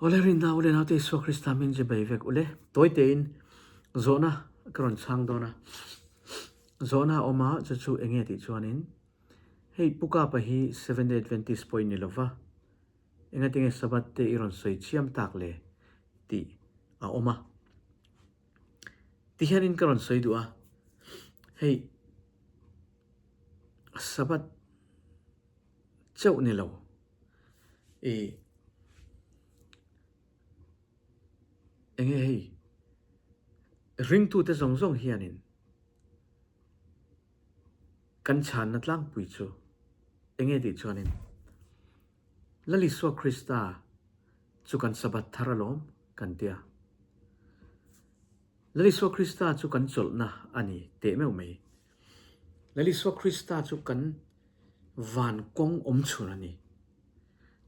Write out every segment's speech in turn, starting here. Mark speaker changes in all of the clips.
Speaker 1: Awle rinna ule naute Isua Krista min je bei vek ule. Tawi tein zawhna ka rawn chhang dawn a. Zawhna a awm a, chu chu enge tih chuanin hei Pu Kapa hi Seventh Day Adventist pawh i ni lova, engatinge Sabbath te i rawn sawi chiam tak le tih a awm a. Tihianin ka rawn sawi duh a, hei Sabbath chauh ni lo i enge hei ringtute zawng zawng hianin kan chhanna tlangpui chu enge tih chuanin Lal Isua Krista chu kan Sabbath thar alawm kan tia. Lal Isua Krista chu kan chawlhna a ni teh meuh mai. Lal Isua Krista chu kan van kawng awm chhun a ni.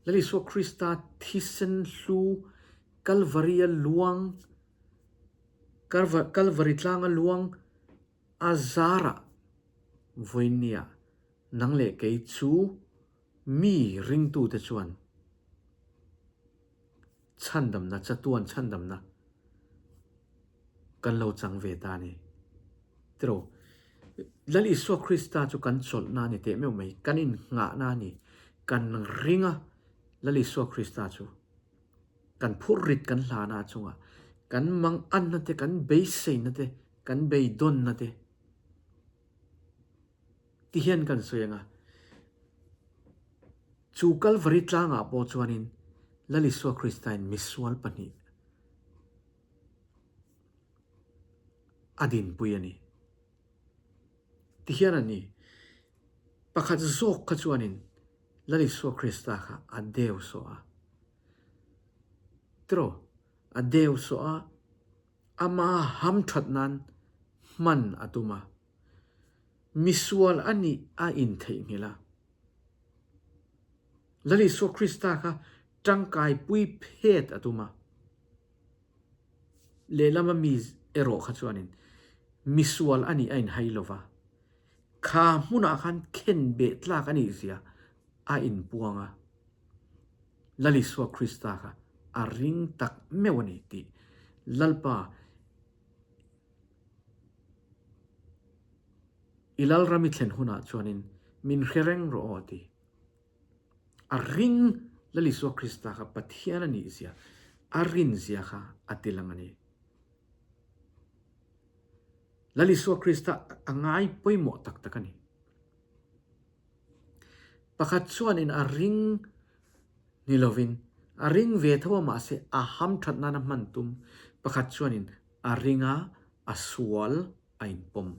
Speaker 1: Lal Isua Krista thisen hlu Kalvari-a luang, Kalvari tlanga luang a zarah vawinia nang leh kei chu mi ringtute chuan chhandamna, chatuan chhandamna kan lo chang ve ta a ni. Tiraw, Lal Isua Krista chu kan chawlhna a ni teh meuh mai, kan innghahna a ni, kan ring a, Lal Isua Krista chu kan phurrit kan hlana a chungah kan manganna te, kan beiseina te, kan beidawnna te ti hian kan sawi ang a. Chu Kalvari tlangah pawh chuanin Lal Isua Kristain misual pahnih a dinpui a ni. Tihian a ni, pakhat zawk kha chuanin Lal Isua Krista kha a deu sawh a. Tiraw, a deu sawh a, ama hamthat nan hman a tum a. Misual a nih a intheihnghilh a. Lal Isua Krista kha tangkaipui phet a tum a. Lehlama mi erawh kha chuanin misual a nih a inhai lo va, kha hmunah khan khen beh tlak a nih zia a inpuang a. Lal Isua Krista kha a ring tak meuh a ni tih Lalpa I Lalram i thlen hunah chuanin min hre reng rawh aw a ti. A ring Lal Isua Krista kha Pathian a nih zia, a rin zia kha a ti lang a ni. Lal Isua Krista a ngai pawimawh tak tak a ni. Pakhat chuanin a ring ni lovin a ring ve tho a mahse a hamthat nana hman tum, pakhat chuanin a ring a, a sual a inpawm.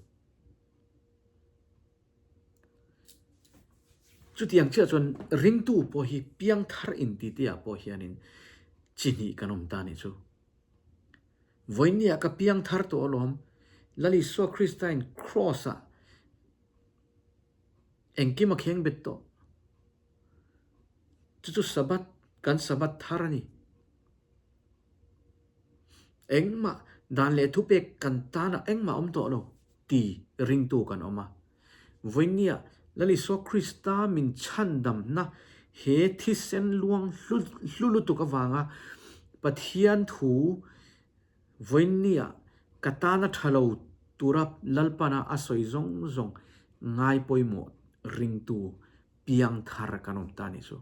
Speaker 1: Chutiang chiah chuan ringtu pawh hi piangthar intitiah pawh hianin chi hnih kan awm ta a nih chu. Vawinia ka piangthar tawh alawm, Lal Isua Kristain Kraws-ah Engkim a kheng bet tawh. Chu chu Sabbath, kan Sabbath thar a ni. Engmah dan leh thupek kan tanah engmah awm tawh lo ti ringtu kan awm a. Vawinia Lal Isua Krista min chhandamna he thisen luang hlu lutuk avanga Pathian thu Vawiinnia ka tana tha lo tura Lalpana a sawi zawng zawng ngai pawimawh ringtu piangthar kan awm ta nih chu.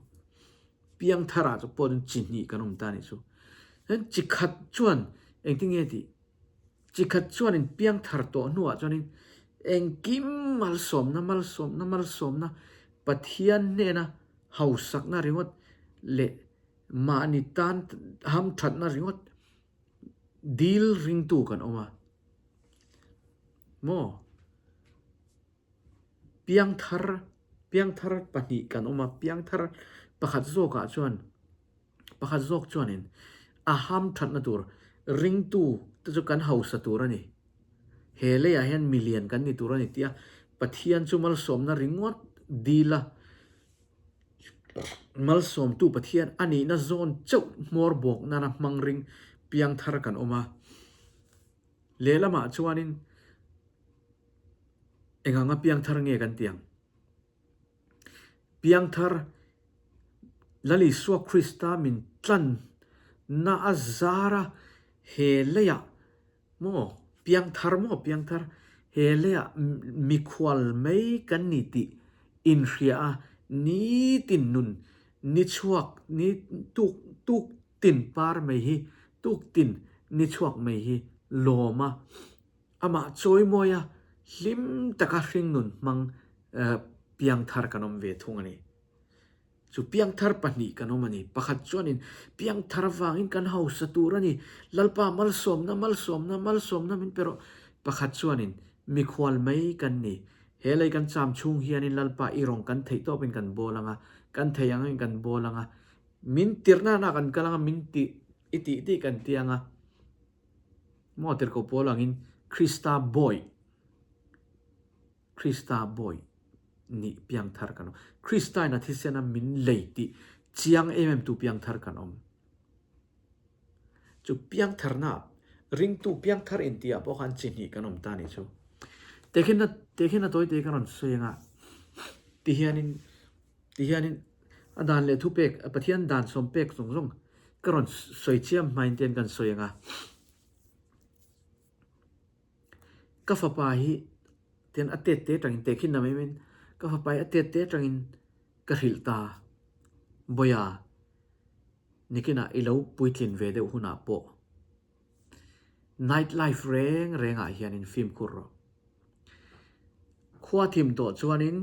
Speaker 1: Piangtharah chu pawh chuan chi hnih kan awm ta nih chu. Chuan chi khat chuan engtin nge tih? Chi khat chuanin piangthar tawh hnuah chuanin engkim malsawmna malsawmna malsawmna Pathian hnena hausakna ringawt leh mahni tan hamthatna ringawt Dil ringtu kan awm a maw? Piangthar piangthar pahnih kan awm a, piangthar pakhat zawkah chuan pakhat zawk chuanin a ham thatna tur ringtu te chu kan hausa tur a ni. He leiah hian milian kan ni tur a ni tia Pathian chu malsawmna ringawt dila Malsawmtu Pathian a nihna zawn chauh hmawr bawk nana hmang ring piangthar kan awm a. Lehlamah chuanin eng anga piangthar nge kan ti ang? Piangthar Lal Isua Krista min tlan. na a zara he leiah maw piangthar maw piangthar he leiah mikhual mai kan ni tih inhria a nitin nun ni chhuak ni tuk tuk tin par mai hi tuk tin ni chhuak mai hi lawm a amah chawimawi a hlim taka hringnun hmang piangthar kan awm ve thung a ni. Chu piangthar pahnih kan awm a ni. Pakhat chuanin piangthar avangin kan hausa tur a ni. Lalpa malsawmna, malsawmna, malsawmna min pe rawh. Pakhat chuanin mikhual mai kan ni. He lei kan cham chhung hianin Lalpa i rawng kan theih tawpin kan bawl ang a, kan theih angin kan bawl ang a, min tirhna na kan kal ang a, min tih i tih tih kan ti ang a. Maw tirhkoh pawl angin Krista bawih. Krista bawi nih piangthar kan awm. Krista in a thisen a min lei tih chiang em em tu piangthar kan awm. Chu piangtharna ringtu piangthar in tih ah pawh khan chi hnih kan awm ta nih chu. Tehkhinna tehkhinna tawi te ka rawn sawi anga ti hianin ti hianin a dan leh thupek Pathian dan sawm pek zawng zawng ka rawn sawi chiam hmain te kan sawi anga. Ka fapa hi tian a tet te atangin tehkhin lam em in ka fapa hi a tet te atangin ka hrilh ta Bawia nikinah i lo puitlin ve deuh hunah pawh night life reng rengah hianin fimkhur rawh. Khua thim tawh chuanin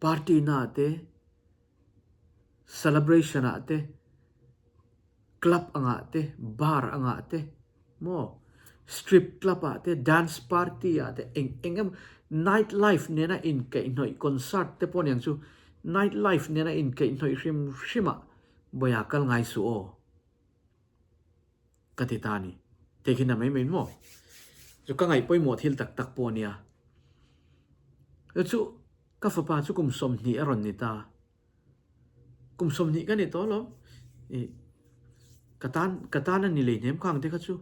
Speaker 1: party naah te celebration ah te club angah te bar angah te maw strip club ah te dance party ah te eng eng emaw night life nena inkaihhnawih concert te pawh aniang chu night life nena inkaihhnawih hrim hrim ah bawia kal ngai suh aw. Ka ti ta a ni. Hei khi na mai mai maw? Chu ka ngaih pawimawh thil tak tak pawh a nia. Chu chu ka fapa chu kum 20 a rawn ni ta. Kum 20 ka ni tawh alawm. Ih ka tan ka tan a ni lei hnem khang te kha chu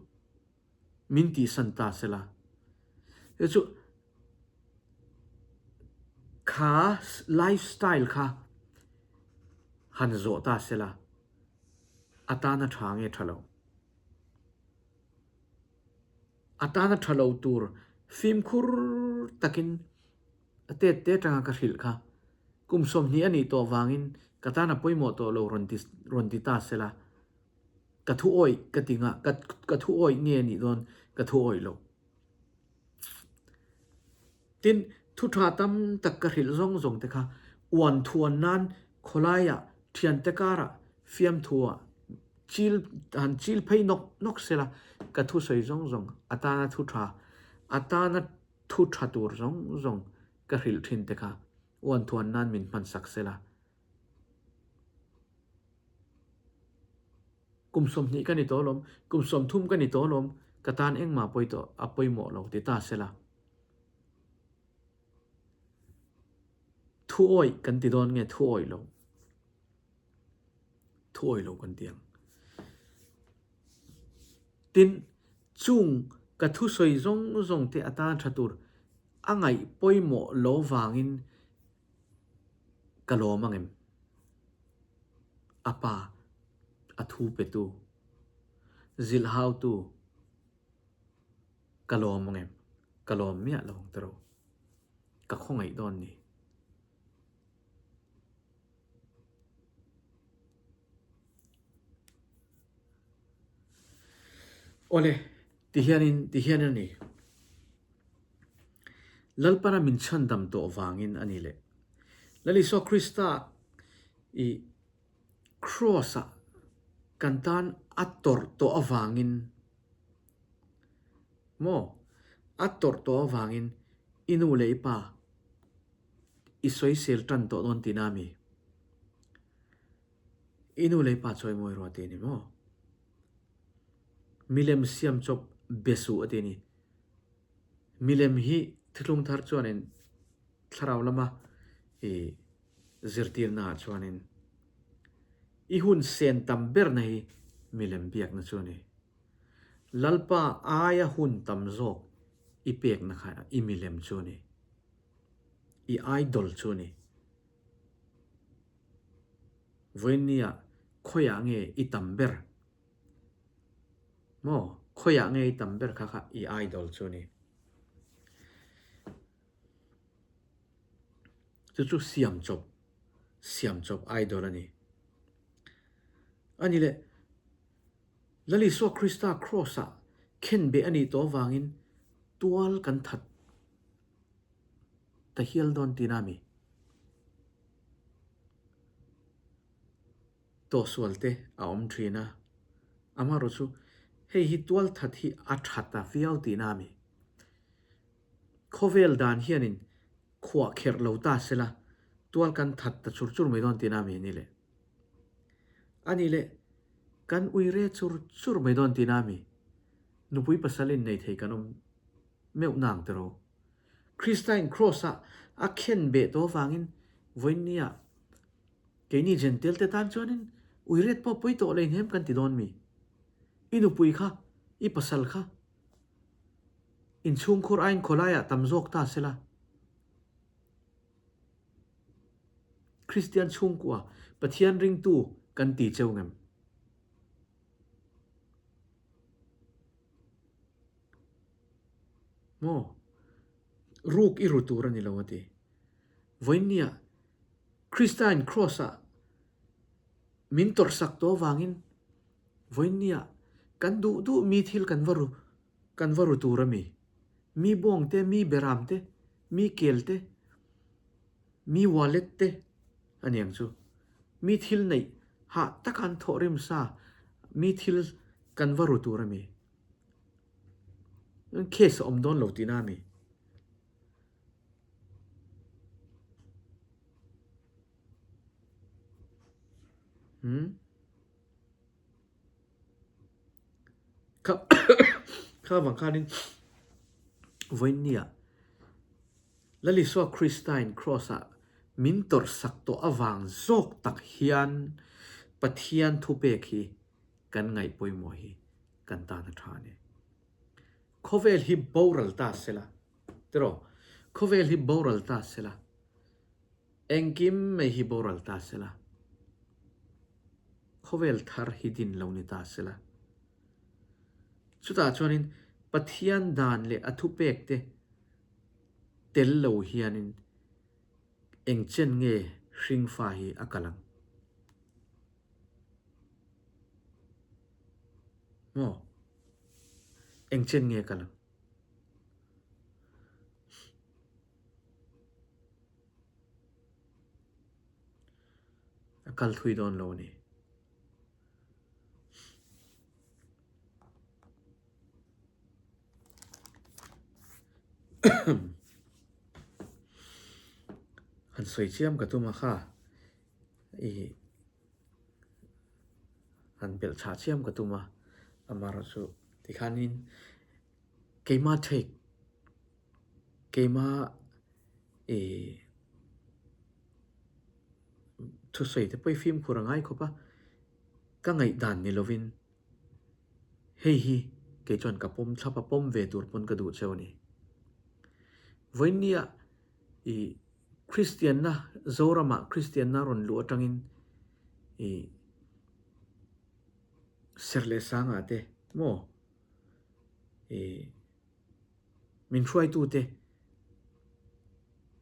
Speaker 1: min tihsan ta sela. Chu chu kha lifestyle kha han zawh ta sela. A tana tha nge tha lo? A tana tha lo tur fimkhur takin a tet te atanga ka hrilh kha. Kum 20 a nih tawh vangin ka tana pawimawh tawh lo rawn ti rawn ti ta sela. Ka thu awih ka ti nga ka ka thu awih nge a nih dawn ka thu awih lo. Tin, thu tha tam tak ka hrilh zawng zawng te kha uan thuan nan khawlaiah thiante karah fiamthuah chil han chil phei nawk nawk sela ka thusawi zawng zawng atana thu tha atana thu tha tur zawng zawng ka hrilh thin te kha uan thuan nan min hman sak sela. Kum 20 ka ni tawh alawm, kum 30 ka ni tawh alawm, ka tan engmah pawi tawh a pawimawh lo ti ta sela. Thu awih kan ti dawn nge thu awih lo? Thu awih lo kan ti ang. Tin, chung ka thusawi zawng zawng te atan tha tur a ngaih pawimawh lo vangin Ka lawm ang em? A pa, a thu petu, zilhautu ka lawm ang em? Ka lawm miah lo ang tiro. Ka khawngaih dawn ni. Awle, tihianin, tihian a ni. Lalpana min chhandam tawh vangin a ni leh. Lal Isua Krista i Kraws-ah kan tan a tawrh tawh avangin maw? A tawrh tawh avangin i nu leh i pa i sawisel tan tawh dawn tihna a mi? I nu leh i pa chawimawi rawh a ti a ni maw? Milem siam chawp be suh a ti a ni. Milem hi thuthlung thar chuanin thlarau lama i zirtirna ah chuanin i hun sen tam berna hi milem biakna chu a ni. Lalpa aia hun tam zawk i pekna kha i milem chu a ni. I idol chu a ni. Vawiinnia. Khawiah nge i tam ber? Maw? Khawiah nge i tam ber kha kha i idol chu a ni. Chu chu siam chawp, siam chawp idol a ni. A ni le, Lal Isua Krista Kraws-ah khenbeh a nih tawh avangin tual kan that ta hial dawn tihna a mi? Tawhsual te a awm thin a, amaherawh chu hei hi tualthat hi a tha ta viau tihna a mi. Khawvel dan hianin khuah kherh lo ta sela tual kan that ta chur chur mai dawn tihna a mi ni le. A nih leh kan ui re chur chur mai dawn tihna a mi. Nupui pasal innei thei kan awm meuh nang tiraw. Krista-in Kraws-ah a khen beh tawh avangin vawiinnia keini Jentail te tan chuanin uiret pawh pawi tawh lei hnem kan ti dawn mi? I nupui kha, i pasal kha inchhungkhur aiin khawlaiah tam zawk ta sela. Kristian chhungkua Pathian ringtu kan ti cheu ngem? Maw? Ruk i ru tur a ni lo a ti. Vawiinnia Krista-in Kraws-ah min tawrhsak tawh avangin vawiinnia kan duh duh mi thil kan va ru kan va ru tur a mi? Mi bawng te, mi beram te, mi kel te, mi wallet te a niang chu. Mi thil neih hah taka an thawh rim sa mi thil kan va ru tur a mi? Case a awm dawn lo tihna a mi? Hmm? Kha kha vang khanin vawiinnia Lal Isua Kristain Kraws-ah min tawrhsak tawh avang zawk tak hian Pathian thupek hi kan ngaih pawimawh hi kan tan a tha a ni. Khawvel hi boral ta sela, tiraw? Khawvel hi boral ta sela, engkim mai hi boral ta sela, khawvel thar hi din lo ni ta sela. Chutah chuanin Pathian dan leh a thupek te tel lo hianin eng chen nge hringfa hi a kal ang? Maw? Eng chen nge kal ang? A kal thui dawn lo a ni. Han sawi chiam ka tum a kha. I han belh chhah chiam ka tum a, amaherawhchu tikhanin keimah theih keimah ih thusawi te pawh i fimkhur a ngai khawp a, ka ngaihdan ni lovin hei hi kei chuan ka pawm thlap a, pawm ve tur pawn ka duh cheu a ni. Vawiinnia ih Kristianna, Zoramah Kristianna rawn luh atangin ih serh leh sangah te maw ih min hruaitute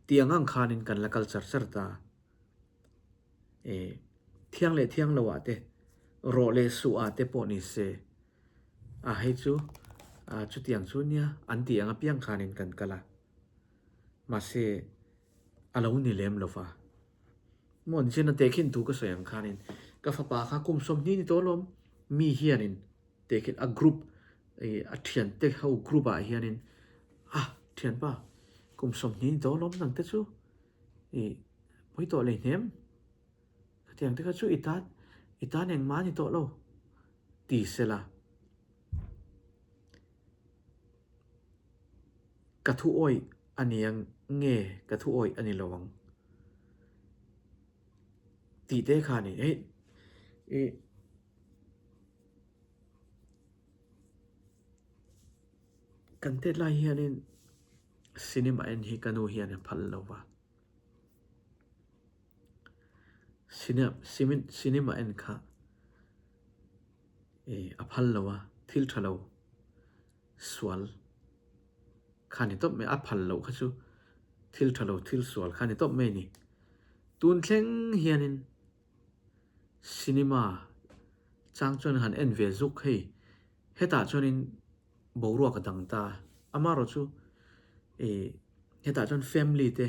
Speaker 1: tih ang ang khanin kan la kal char char ta. Ih thiang leh thiang lo ah te, rawh leh suh ah te pawh ni se a hei chu chutiang chu nia an tih ang apiang khanin kan kal a. Mahse, a lo ni lem lo va. Maw Nichin a tehkhin thu ka sawi ang khanin ka fapa kha kum 20 ni tawh alawm, mi hianin tehkhin a group ih a thiante ho group ah hianin ah thianpa kum 20 ni tawh alawm nang te chu ih pawi tawh lei hnem khatiang te kha chu i tan i tan engmah a ni tawh lo ti sela. Ka thu awih a ni ang nge ka thu awih a ni lo ang tih te kha a ni. Hei ih kan tet lai hianin cinema en hi ka nu hian a phal lo va, cinema en kha. A phal lo a, thil tha lo sual kha ni tawp mai, a phal loh kha chu thil tha lo thil sual kha ni tawp mai a ni. Tun thleng hianin cinema chang chuan han en ve zuk hei, hetah chuanin boruak a dang ta a, amaherawhchu ih hetah chuan family te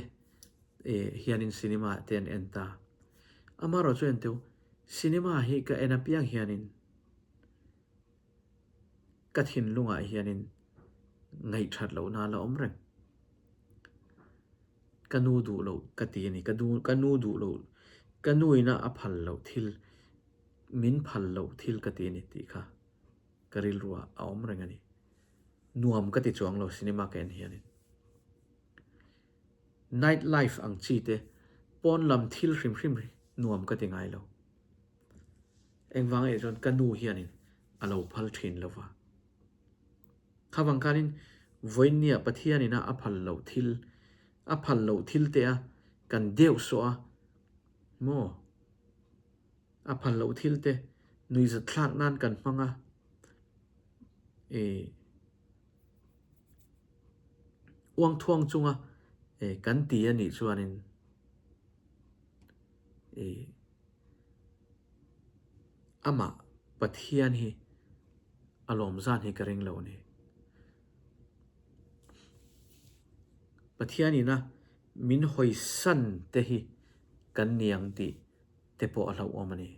Speaker 1: ih hianin cinema te an en ta, amaherawhchu enteu Cinema hi ka en apiang hianin ka thinlungah hianin ngaihthat lohna a la awm reng. Ka nu duh loh ka ti a ni, ka nu ka nu duh loh ka nuina a phal loh thil min phal loh thil ka ti a ni tih kha ka rilruah a awm reng a ni. Nuam ka ti chuang lo cinema ka en hianin. Night life ang chi te pawn lam thil hrim hrim nuam ka ti ngai lo. Engvang eih chuan ka nu hianin a lo phal thin lo va. Khavang khanin vawiinnia Pathianina a phal loh thil, a phal loh thil te a kan deuh sawh a maw? A phal loh thil te nuihzat thlak nan kan hmang a, ih. Uangthuang chunga kan ti a nih chuanin ih amah Pathian hi a lawm zan hi ka ring lo a ni. Pathian ina min hawisan te hi kan ni ang tih te pawh a hlauhawm a ni.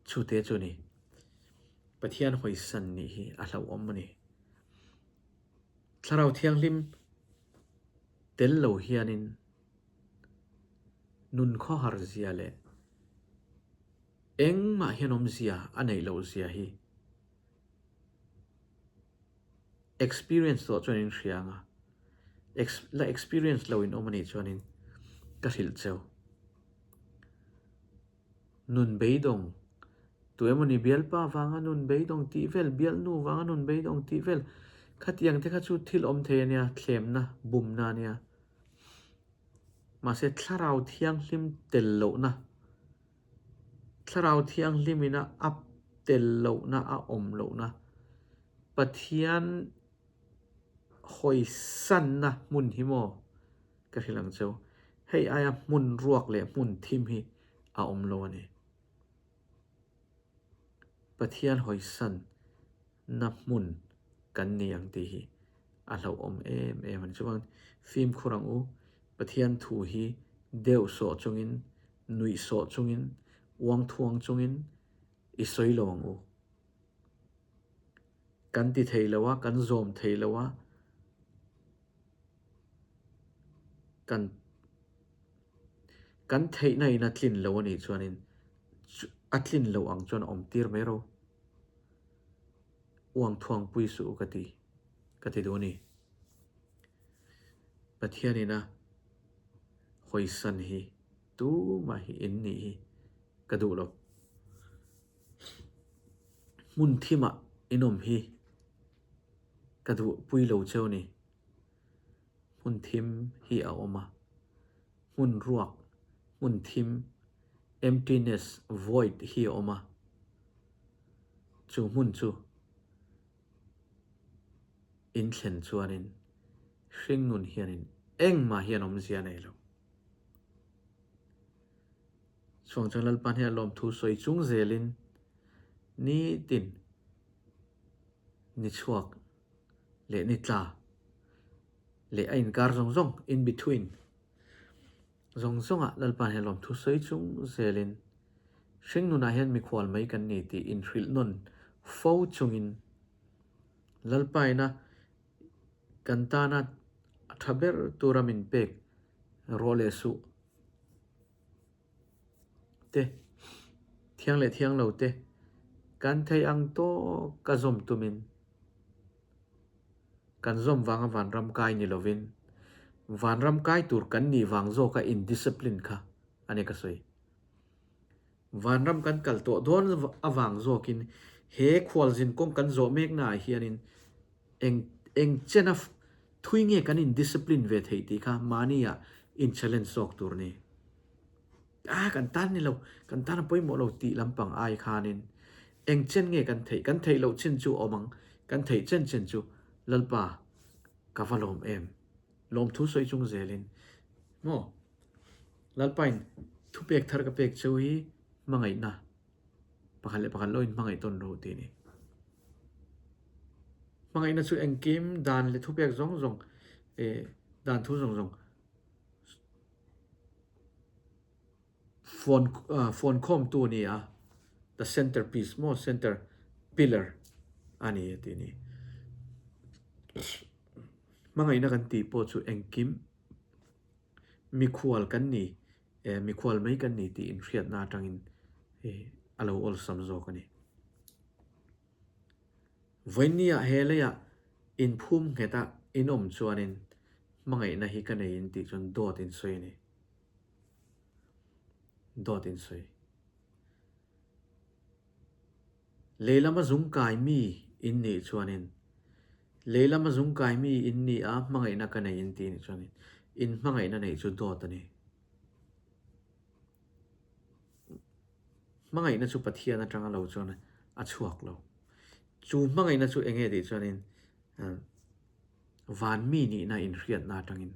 Speaker 1: Chute chu ni. Pathian hawisan nih hi a hlauhawm a ni. Thlarau Thianghlim tel lo hianin nun khawhar zia leh engmah hian awmzia a neih loh zia hi experience tawh chuan in hria ang a, la experience lo in awm a nih chuanin ka hrilh cheu. Nun beidawng, tu emawni bialpa vanga nun beidawng tih vel, bialnu vanga nun beidawng tih vel, khatiang te kha chu thil awm thei a nia, thlemna, bumna a nia. Mahse thlarau thianghlim tel lohna, thlarau thianghlimina a tel lohna, a awm lohna, Pathian hawisanna hmun hi maw? Ka hrilh ang cheu, hei aia hmun ruak leh hmun thim hi a awm lo a ni. Pathian hawisan na hmun kan ni ang tih hi a hlauhawm em em a ni. Chuvangin fimkhur ang u, Pathian thu hi deuh sawh chungin, nuih sawh chungin, uang thuang chungin i sawi lo ang u. Kan ti thei lo a, kan zawm thei lo a, kan kan theihna in a tlin lo a nih chuanin a tlin loh ang chuan a awm tir mai ro. Uang thuang pui suh u ka ti, ka ti duh a ni. Pathianin a hawisan hi tumah hi in nih hi ka duh lo. Hmun thimah in awm hi ka duh pui lo cheu ni. Hmun thim hi a awm a, hmun ruak, hmun thim, emptiness, void hi a awm a, chu hmun chu in thlen chuanin hringnun hianin engmah hian awmzia a nei lo. Chhuang chuan Lalpa hnenah lawmthu sawi chung zelin nitin ni chhuak leh ni tla leh a inkar zawng zawng, in between, zawng zawngah Lalpa hnenah lawmthu sawi chung zelin hringnunah hian mikhual mai kan ni tih inhrilh nawn fo chungin Lalpa ina kan tana a tha ber tura min pek rawh leh suh. Te, thiang leh thiang lo te, kan theih ang tawk ka zawm tumin, kan zawm vanga vanram kai ni lovin, vanram kai tur kan nih vang zawka indiscipline kha a ni ka sawi. Vanram kan kal tawh dawn avang zawkin he khualzin kawng kan zawh meknaah hianin eng eng chena Thui nge kan in discipline ve theih tih kha mahni ah in challenge zawk tur ni. A kan tan ni lo, kan tan a pawimawh lo tih lampang ai khanin eng chen nge kan theih, kan theih loh chin chu awm ang, kan theih chen chen chu Lalpa ka va lawm em? Lawmthu sawi chung zelin maw Lalpain thupek thar ka pek cheu hi hmangaihna pakhat leh pakhat lo in hmangaih tawn rawh tih a ni. Hmangaihna chu engkim dan leh thupek zawng zawng eh dan thu zawng zawng Phone phone khawmtu a ni a, the center piece maw center pillar a ni a tih a ni. Hmangaihna kan tih pawh chu engkim mikhual kan ni eh mikhual mai kan ni tih inhriatna atangin a lo awlsam zawk a ni. Vawinia he leiah inphum ngheta inawm chuanin hmangaihna hi ka nei in tih chuan dawt in sawi a ni. Dawt in sawi. Lei lama zung kai mi in nih chuanin, lei lama zung kai mi in nih a hmangaihna ka nei in tih nih chuanin, in hmangaihna neih chu dawt a ni. Hmangaihna chu Pathian atanga lo chuan a chhuak lo. Chu hmangaihna chu enge tih chuanin, van mi nihna inhriatna atangin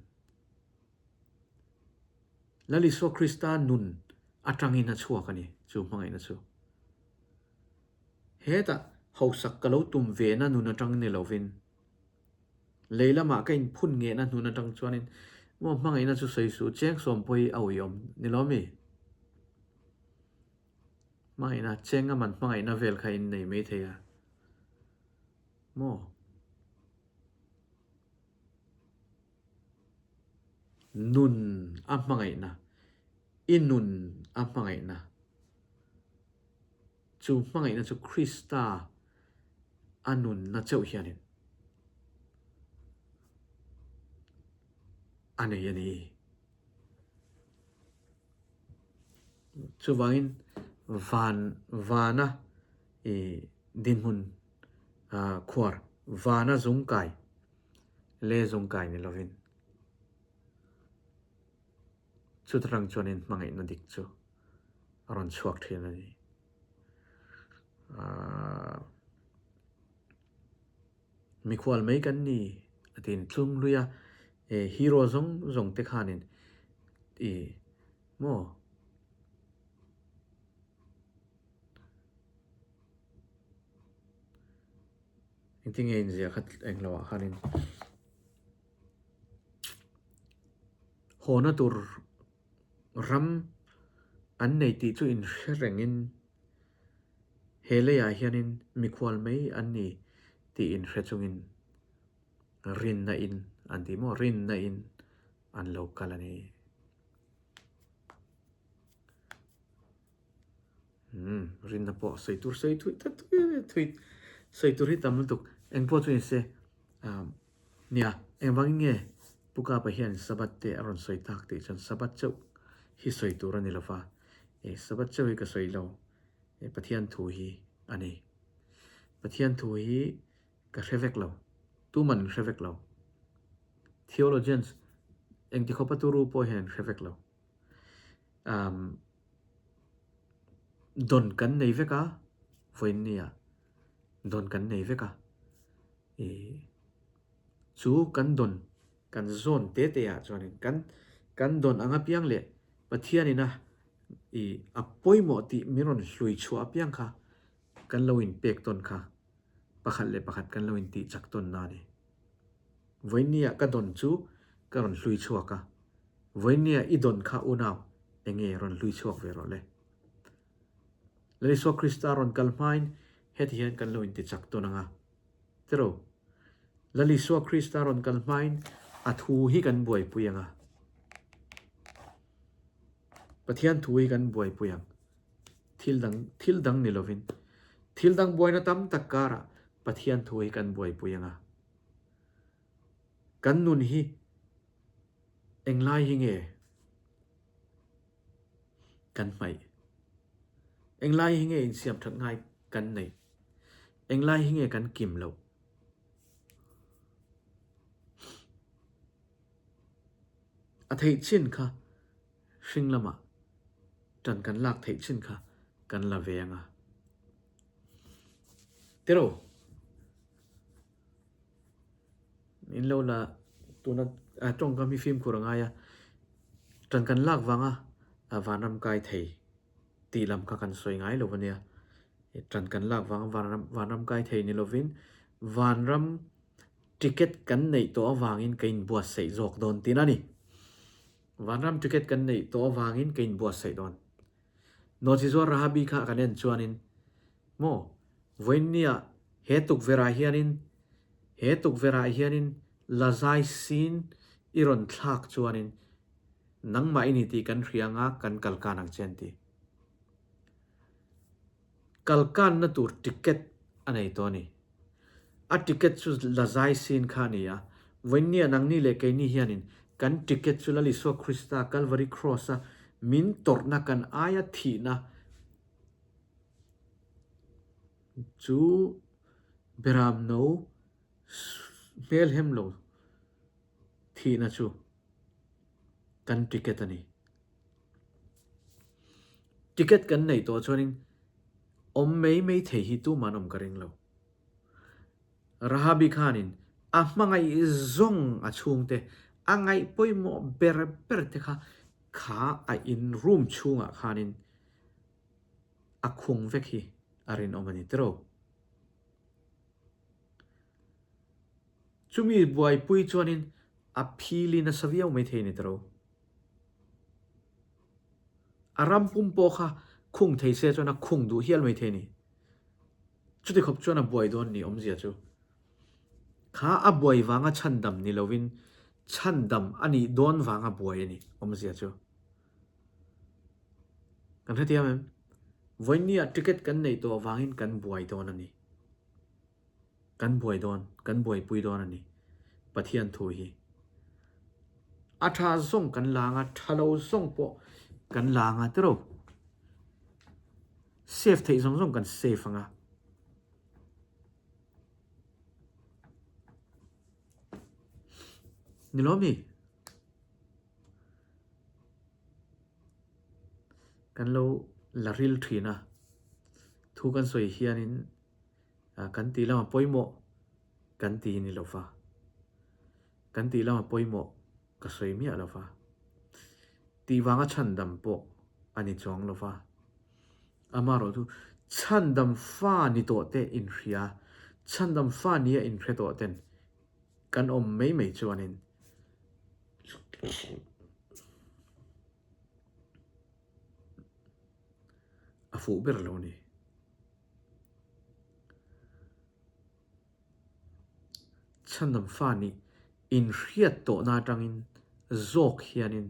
Speaker 1: Lal Isua Krista nun atangin a chhuak a ni, chu hmangaihna chu. Hetah hausak ka lo tum vena nun atang ni lovin, lei lamah ka inphun ngehna nun atang chuanin maw hmangaihna chu sawi suh, cheng sawm pawh hi a uiawm ni lo mi? Hmangaihna, cheng a man hmangaihna vel kha in nei maithei a maw? Nun a hmangaihna, i nun a hmangaihna. Chu hmangaihna chu Krista a nunna chauh hianin a nei a ni. Chuvangin van vana i dinhmun khuar, vana zungkai Le zung kai ni lovin chuta tang chuanin hmangaihna dik chu a rawn chhuak thin a ni. Aaa mikhual mai kan ni a tiin tlung hlui a, e hero zawng zawng te khanin i maw Engtin nge inziah kha eng lo ah khanin hawna tur ram an nei tih chu inhre rengin he leiah hianin mikhual mai an ni tih inhre chungin rinna in an tih maw rinna in an lo kal a ni. Umm rinna pawh sawi tur sawi thui ta thui thui sawi tur hi tam lutuk engpawh chu nise ah nia engvangin nge Pu Kapa hian Sabbath te a rawn sawi tak tih chuan Sabbath chauh hi sawi tur a ni lova eh Sabbath chauh hi ka sawi lo eh Pathian thu hi a ni Pathian thu hi ka hre vek lo tuman an hre vek lo theologians engti khawpa turu pawh hian an hre vek lo um Dawn kan nei vek a, vawiinnia dawn kan nei vek a, ih chu kan dawn kan zawn te te ah chuanin kan kan dawn ang apiang leh Pathianin a ih a pawimawh tih min rawn hlui chhuah apiang kha kan lo inpek tawn kha pakhat leh pakhat kan lo intih chak tawn na a ni. Vawiinnia ka dawn chu ka rawn hlui chhuak a, Vawinia i dawn kha unau enge rawn hlui chhuak ve rawh le. Lal Isua Krista rawn kal hmain heti hian kan lo inti chak tawn ang a. Tiro, Lal Isua Krista rawn kal hmain a thu hi kan buaipui ang a. Pathian thu hi kan buaipui ang. Thil dang, thil dang ni lovin. Thil dang buaina tam tak karah Pathian thu hi kan buaipui ang a. Kan nun hi Englai hi nge kan hmaih? Englai hi nge insiam that ngai kan neih? Englai hi nge kan kim loh? A theih chin kha hring lamah. Ṭan kan lak theih chin kha kan la ve ang a. Tiraw? In lo la tuna tawngkam hi fimkhur a ngai a, ṭan kan lak vanga vanram kai thei tih lam kha kan sawi ngai lo a nia. Ṭan kan lak vanga vanram vanram kai thei ni lovin vanram ticket kan neih tawh avangin ka inbuatsaih zawk dawn tihna a ni. Vanram ticket kan neih tawh avangin ka inbuatsaih dawn. Nawhchizuar Rahabi kha kan en chuanin, Maw, vawiinnia he tukverhah hianin, he tukverhah hianin la zai sin i rawn thlak chuanin nangmah i ni tih kan hria anga kan kalkan ang che an ti. Kalkanna tur ticket a nei tawh a ni. A ticket chu la zai sin kha a ni a, vawiinnia nangni leh keini hianin kan ticket chu Lal Isua Krista Kalvari Cross-a min tawrhna kan aia thihna chu beramno hmelhem lo thihna chu kan ticket a ni. Ticket kan neih tawh chuanin awm mai mai thei hi tuman awm ka ring lo. Rahabi khanin a hmangaih zawng a chhungte a ngaih pawimawh ber ber te kha kha a in room chhungah khanin a khung vek hi a rinawm a ni tiraw. Chumi buaipui chuanin a phili nasa viau mai thei a ni tiraw. A ram pum pawh kha khung thei se chuan a khung duh hial mai thei a ni. Chuti khawp chuan a buai dawn ni awmzia chu. Kha a buai vanga chhandam ni lovin chhandam a nih dawn vanga buai a ni awmzia chu. Kan hrethiam em? Vawiinniah ticket kan neih tawh avangin kan buai dawn a ni. Kan buai dawn, kan buaipui dawn a ni. Pathian thu hi. A tha zawng kan la anga, tha lo zawng pawh kan la anga tiraw? Save theih zawng zawng kan save anga. Ni lo mi? Kan lo la ril thin a, thu kan sawi hianin kan tih lama pawimawh kan ti ni lo va, kan tih lama pawimawh ka sawi miah lo va, tih vanga chhandam pawh a ni chuang lo va, amaherawh chu chhandam fa ni tawh te inhria, chhandam fa nia inhre tawh ten kan awm mai mai chuanin a fuh ber lo a ni. Chhandam fa nih inhriat tawhna atangin zawk hianin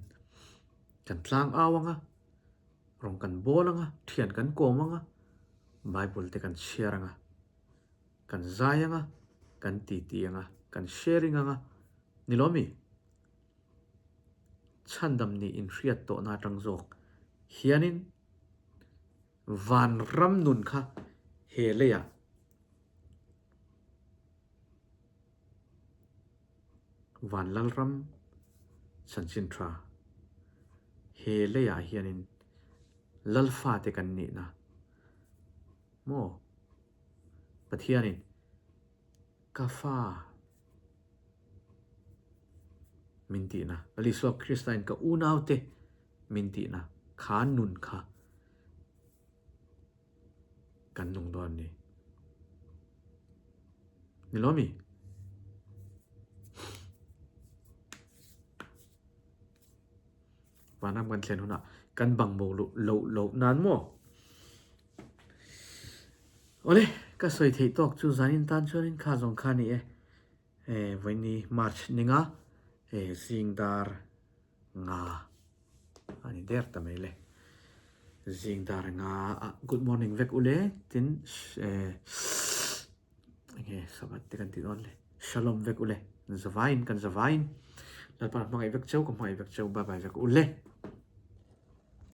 Speaker 1: kan tlang au ang a, rawng kan bawl ang a, thian kan kawm ang a, Bible te kan chhiar ang a, kan zai ang a, kan titi ang a, kan sharing ang a, ni lo mi? Chhandam nih inhriat tawhna atang zawk hianin Vanram nun kha he leiah Vanlalram chanchin tha he leiah hianin Lalfate kan nihna maw Pathianin ka fa min tihna Lal Isua Kristain ka unaute min tihna kha nun kha kan nung dawn ni. Ni lo mi? Vanram kan thlen hunah kan bang bo lo lo lo nan maw? Awle, ka sawi theih tawk chu zanin tan chuanin kha zawng kha ni e. E, vawiini March ninga e, zing dar nga a ni der ta mai le. Zing dar nga a good morning vek ule tin e, enge sabat te kan ti dawn le. Shalom vek ule. Zavain kan zavain. Lalpa hmangaih vek cheu ka hmangaih vek cheu bye bye vek ule.